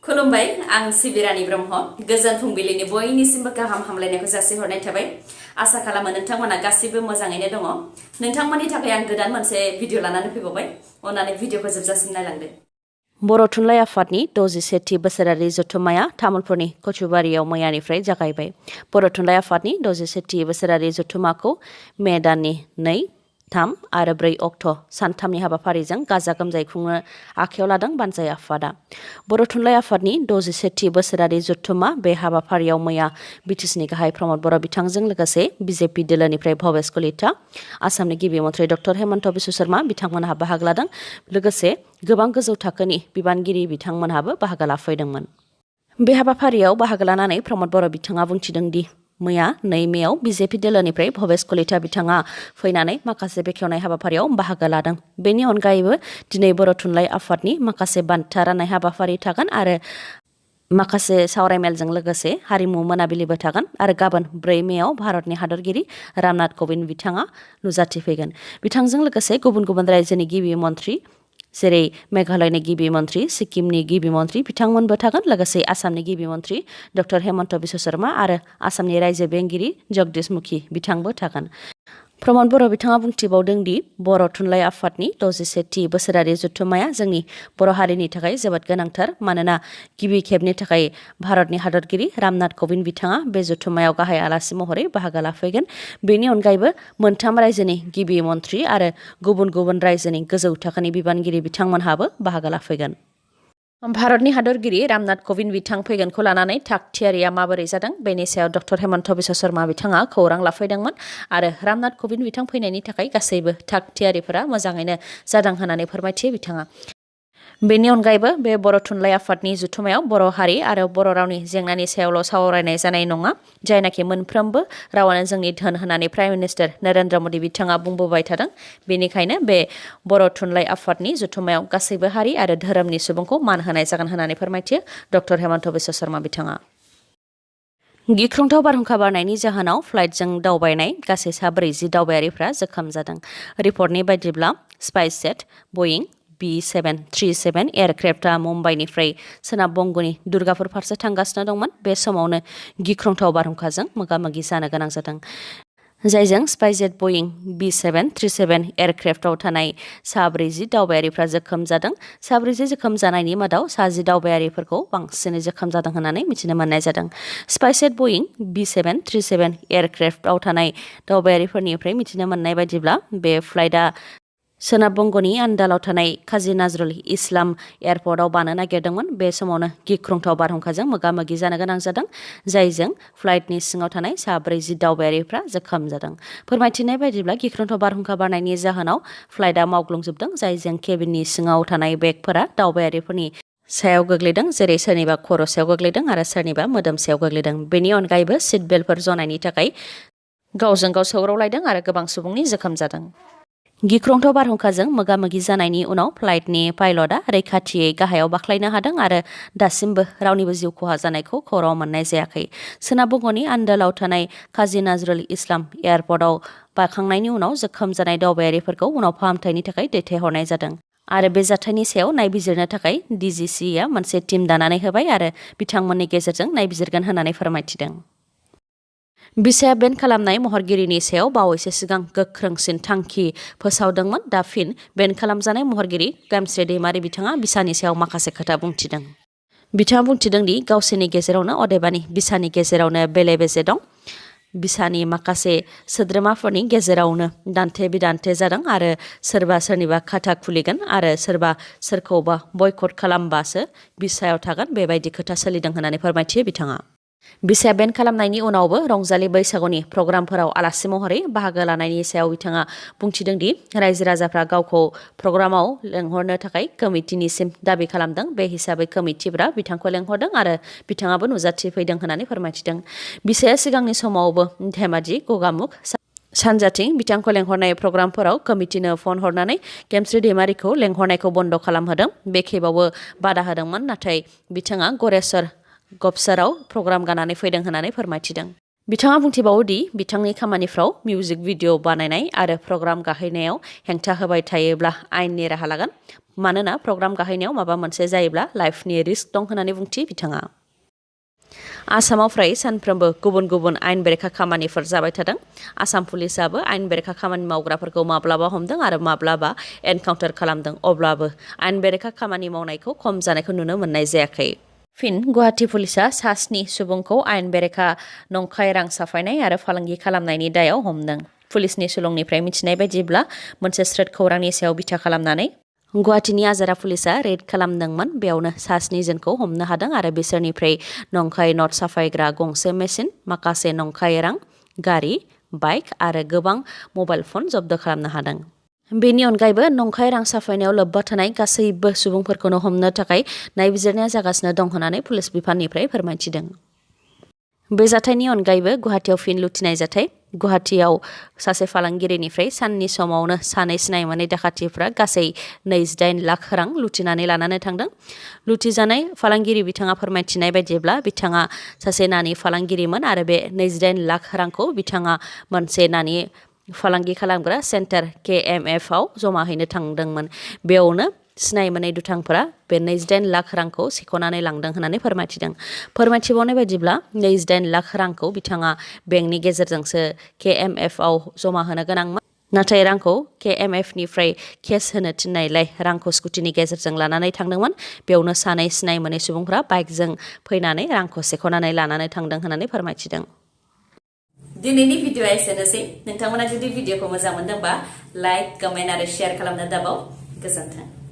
खुलुमबाय आं सिबिरानि ब्रह्म गोजोन फुंबिलिनि बयनिसिमबो गाहाम हामलायनायखौ जासिहरनाय थाबाय आसा खालामो नोंथांमोना गासिबो मोजाङैनो दङ नोंथांमोननि थाखाय आं गोदान मोनसे भिडिअ लानानै फैबावबाय अननानै भिडिअखौ जोबजासिम नायलांदो बर' थुनलाइ आफादनि 61थि बोसोरारि जथुम्माया तामुलपुरनि कचुबारियाव मैयानिफ्राय जागायबाय बर' थुनलाइ आफादनि 61थि बोसोरारि जथुम्माखौ मे दाननि 2, 3 आरो 4 अक्ट' सानथामनि हाबाफारिजों गाजा गोमजायै खुंनो आखायाव लादों बानजाय आफादा बर' थुनलाइ आफादनि 61थि बोसोरारि जथुम्मा बे हाबाफारियाव मैया बिटिसिनि गाहाय प्रमद बर' बिथांजों लोगोसे बिजेपि दोलोनिफ्राय भबेश कलिता आसामनि गिबि मन्थ्रि डक्टर हेमन्त बिश्व शर्मा बिथांमोनहा बाहागो लादों लोगोसे गोबां गोजौ थाखोनि बिबानगिरि बिथांमोनहाबो बाहागो लाफैदोंमोन बे हाबाफारियाव बाहागो लानानै प्रमद बर' बिथाङा बुंथिदों दि मैया 2 मेआव बिजेपि दोलोनिफ्राय भबेश कलिता बिथाङा फैनानै माखासे बेखेवनाय हाबाफारियाव बाहागो लादों बेनि अनगायैबो दिनै बर' थुनलाइ आफादनि माखासे बान्था राननाय हाबाफारि थागोन आरो माखासे सावरायमेलजों लोगोसे हारिमु मोनाबिलिबो थागोन आरो गाबोन 4 मेआव भारतनि हादरगिरि रामनाथ कविन्द बिथाङा नुजाथिफैगोन बिथांजों लोगोसे गुबुन गुबुन रायजोनि गिबि मन्थ्रि जेरै मेघालयनि गिबि मन्थ्रि सिक्किमनि गिबि मन्थ्रि बिथांमोनबो थागोन लोगोसे आसामनि गिबि मन्थ्रि डक्टर हेमन्त बिश्व शर्मा आरो आसामनि रायजो बेंगिरि जगदीश मुखी बिथांबो थागोन प्रमद बर' बिथाङा बुंथिबावदों दि बर' थुनलाइ आफादनि 61थि बोसोरारि जथुम्माया जोंनि बर' हारिनि थाखाय जोबोद गोनांथार मानोना गिबि खेबनि थाखाय भारतनि हादरगिरि रामनाथ कविन्द बिथाङा बे जथुम्मायाव गाहाय आलासि महरै बाहागो लाफैगोन बेनि अनगायैबो मोनथाम रायजोनि गिबि मन्थ्रि आरो गुबुन गुबुन रायजोनि गोजौ थाखोनि बिबानगिरि बिथांमोनहाबो बाहागो लाफैगोन भारतनि हादरगिरि रामनाथ कविन्द बिथां फैगोनखौ लानानै थागथियारिया माबोरै जादों बेनि सायाव डक्टर हेमन्त बिश्व शर्मा बिथाङा खौरां लाफैदोंमोन आरो रामनाथ कविन्द बिथां फैनायनि थाखाय गासैबो थागथियारिफोरा मोजाङैनो जादों होननानै फोरमायथियो बिथाङा बेनि अनगायैबो बे बर' थुनलाइ आफादनि जथुम्मायाव बर' हारि आरो बर' रावनि जेंनानि सायावल' सावरायनाय जानाय नङा जायनाखि मोनफ्रोमबो रावानो जोंनि धोन होननानै प्राइम मिनिस्टार नरेन्द्र मदि बिथाङा बुंबोबाय थादों बेनिखायनो बे बर' थुनलाइ आफादनि जथुम्मायाव गासैबो हारि आरो धोरोमनि सुबुंखौ मान होनाय जागोन होननानै फोरमायथियो डक्टर हेमन्त बिश्व शर्मा बिथाङा गिख्रंथाव बारहुंखा बारनायनि जाहोनाव फ्लाइटजों दावबायनाय गासै 40 दावबायारिफ्रा जोखोम जादों रिपर्टनि बायदिब्ला स्पाइसजेट बइं B737 एयारक्राफ्टआ मुम्बाइनिफ्राय सोनाब बंग'नि दुर्गापुर फारसे थांगासिनो दंमोन बे समावनो गिख्रंथाव बारहुंखाजों मोगा-मोगि जानो गोनां जादों जायजों स्पाइसजेट बइं B737 एयारक्राफ्टआव थानाय 40 दावबायारिफ्रा जोखोम जादों 40 जोखोम जानायनि मादाव 10 दावबायारिफोरखौ बांसिनै जोखोम जादों होननानै मिथिनो मोननाय जादों स्पाइसजेट बइं B737 एयारक्राफ्टआव थानाय दावबायारिफोरनिफ्राय मिथिनो मोननाय बायदिब्ला बे फ्लाइटआ सोनाब बंग'नि आन्दालाव थानाय काजी नजरुल इस्लाम एयारपर्टआव बानो नागिरदोंमोन बे समावनो गिख्रंथाव बारहुंखाजों मोगा-मोगि जानो गोनां जादों जायजों फ्लाइटनि सिङाव थानाय 40 दावबायारिफ्रा जोखोम जादों फोरमायथिनाय बायदिब्ला गिख्रंथाव बारहुंखा बारनायनि जाहोनाव फ्लाइटआ मावग्लुंजोबदों जायजों केबिननि सिङाव थानाय बेगफोरा दावबायारिफोरनि सायाव गोग्लैदों जेरै सोरनिबा खर'सायाव गोग्लैदों आरो सोरनिबा मोदोमसायाव गोग्लैदों बेनि अनगायैबो सीट बेल्टफोर जनायनि थाखाय गावजों गाव सौग्रावलायदों आरो गोबां सुबुंनि जोखोम जादों गिख्रंथाव बारहुंखाजों मोगा-मोगि जानायनि उनाव फ्लाइटनि पाइलटआ रैखाथियै गाहायाव बाख्लायनो हादों आरो दासिमबो रावनिबो जिउ खहा जानायखौ खौराङाव मोननाय जायाखै सोनाब बंग'नि आन्दालाव थानाय काजी नजरुल इस्लाम एयारपर्टआव बाखांनायनि उनाव जोखोम जानाय दावबायारिफोरखौ उनाव फाहामथायनि थाखाय दैथायहरनाय जादों आरो बे जाथायनि सायाव नायबिजिरनो थाखाय DGCA मोनसे टीम दानानै होबाय आरो बिथांमोननि गेजेरजों नायबिजिरगोन होननानै फोरमायथिदों बिसाया बेन खालामनाय महरगिरिनि सायाव बावैसो सिगां गोख्रोंसिन थांखि फोसावदोंमोन दा फिन बेन खालामजानाय महरगिरि गामस्रि दैमारि बिथाङा बिसानि सायाव माखासे खोथा बुंथिदों बिथाङा बुंथिदों दि गावसोरनि गेजेरावनो अदेबानि बिसानि गेजेरावनो बेले-बेजे दं बिसानि माखासे सोद्रोमाफोरनि गेजेरावनो दान्थे-बिदान्थे जादों आरो सोरबा सोरनिबा खाता खुलिगोन आरो सोरबा सोरखौबा बयकट खालामबासो बिसायाव थागोन बेबायदि खोथा सोलिदों होननानै फोरमायथियो बिथाङा बिसाया बेन खालामनायनि उनावबो रंजालि बैसागुनि प्रग्रामफोराव आलासि महरै बाहागो लानायनि सायाव बिथाङा बुंथिदों दि रायजो राजाफ्रा गावखौ प्रग्रामाव लेंहरनो थाखाय कमिटिनिसिम दाबि खालामदों बे हिसाबै कमिटिफ्रा बिथांखौ लेंहरदों आरो बिथाङाबो नुजाथिफैदों होननानै फोरमायथिदों बिसाया सिगांनि समावबो धेमाजि गगामुख सानजाथिं बिथांखौ लेंहरनाय प्रग्रामफोराव कमिटिनो फन हरनानै गेमस्रि दैमारिखौ लेंहरनायखौ बन्द' खालामहोदों बे खेबावबो बादा होदोंमोन नाथाय बिथाङा गरेस्वर गपसाराव प्रग्राम गानानै फैदों होननानै फोरमायथिदों बिथाङा बुंथिबावो दि बिथांनि खामानिफ्राव मिउजिक भिडिअ बानायनाय आरो प्रग्राम गाहैनायाव हेंथा होबाय थायोब्ला आयेननि राहा लागोन मानोना प्रग्राम गाहायनायाव माबा मोनसे जायोब्ला लाइफनि रिस्क दं होननानै बुंथि बिथाङा। आसामाव फ्राय सानफ्रोमबो गुबुन गुबुन आयेन बेरेखा खामानिफोर जाबाय थादों। आसाम पुलिसाबो आयेन बेरेखा खामानि मावग्राफोरखौ माब्लाबा हमदों आरो माब्लाबा एनकाउन्टार खालामदों, अब्लाबो आयेन बेरेखा खामानि मावनायखौ खम जानायखौ नुनो मोननाय जायाखै। फिन गुवाहाटी पुलिसा सा 7 सुबुंखौ आयेन बेरेखा नंखाय रां साफायनाय आरो फालांगि खालामनायनि दायाव हमदों। पुलिसनि सुलुंनिफ्राय मिथिनाय बायदिब्ला मोनसे स्रोद खौरांनि सायाव बिथा खालामनानै गुवाहाटीनि आजारा पुलिसा रेड खालामदोंमोन। बेयावनो सा 7 जनखौ हमनो हादों आरो बिसोरनिफ्राय नंखाय नट साफायग्रा गंसे मेसिन, माखासे नंखाय रां, गारि, बाइक आरो गोबां मबाइल फन जब्द खालामनो हादों। बेनि अनगायैबो नंखाय रां साफायनायाव लोब्बा थानाय गासैबो सुबुंफोरखौनो हमनो थाखाय नायबिजिरनाया जागासिनो दं होननानै पुलिस बिफाननिफ्राय फोरमायथिदों। बे जाथायनि अनगायैबो गुवाहाटीयाव फिन लुथिनाय जाथाय। गुवाहाटीयाव सासे फालांगिरिनिफ्राय साननि समावनो सानै सिनाय मोनै दाखाथिफ्रा गासै 28 लाख रां लुथिनानै लानानै थांदों। लुथिजानाय फालांगिरि बिथाङा फोरमायथिनाय बायदिब्ला बिथाङा सासे नानि फालांगिरिमोन आरो बे 28 लाख रांखौ बिथाङा मोनसे नानि फालांगि खालामग्रा सेन्टार KMF आव जमा हैनो थांदोंमोन। बेयावनो सिनाय मोनै दुथांफोरा बे 28 लाख रांखौ सेख'नानै लांदों होननानै फोरमायथिदों। फोरमायथिबावनाय बायदिब्ला 28 लाख रांखौ बिथाङा बेंकनि गेजेरजोंसो KMF आव जमा होनो गोनांमोन। नाथाय रांखौ KMF निफ्राय केस होनो थिननायलाय रांखौ स्कुटिनि गेजेरजों लानानै थांदोंमोन। बेयावनो सानै सिनाय मोनै सुबुंफ्रा बाइकजों फैनानै रांखौ सेख'नानै लानानै थांदों होननानै फोरमायथिदों। दिनैनि भिडिअ'आ एसेनोसै। नोंथांमोना जुदि भिडिअ'खौ मोजां मोनदोंबा लाइक, कमेन्ट आरो शेयार खालामनो दाबाव। गोजोन्थों।